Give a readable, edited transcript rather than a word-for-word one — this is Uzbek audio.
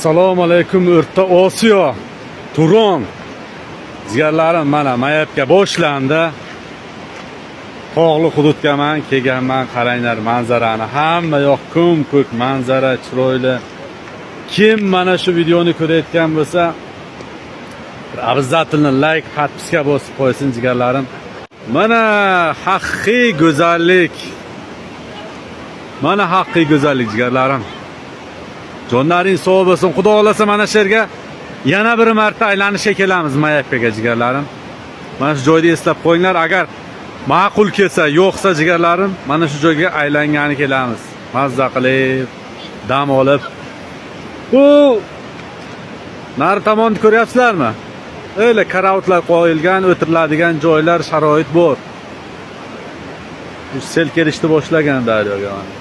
Assalomu alaykum, O'rta Osiyo, Turon. Jigarlarim, mana Mayapga boshlandi. Tog'li hududga man kelganman, qaranglar manzarani. Hamma yoq ko'm-ko'k manzara, chiroyli. Kim mana shu videoni ko'rayotgan bo'lsa, обязательно лайк, подписка bosib qo'ysin, jigarlarim. Mana haqiqiy go'zallik. Mana haqiqiy go'zallik, jigarlarim. Jonlaring sog' bo'lsin. Xudo xolasa, mana shu yerga yana bir marta aylanishga kelamiz Mayapkaga, jigarlarim. Mana shu joyda eslab qo'yinglar, agar ma'qul kelsa, yo'qsa, jigarlarim, mana shu joyga aylangani kelamiz. Mazza qilib, dam olib. Bu nari tomonni ko'ryapsizlarmi? Öyle karavotlar qo'yilgan, o'tiriladigan joylar, sharoit bor. Bu sel kelishni boshlagan daryoga mana.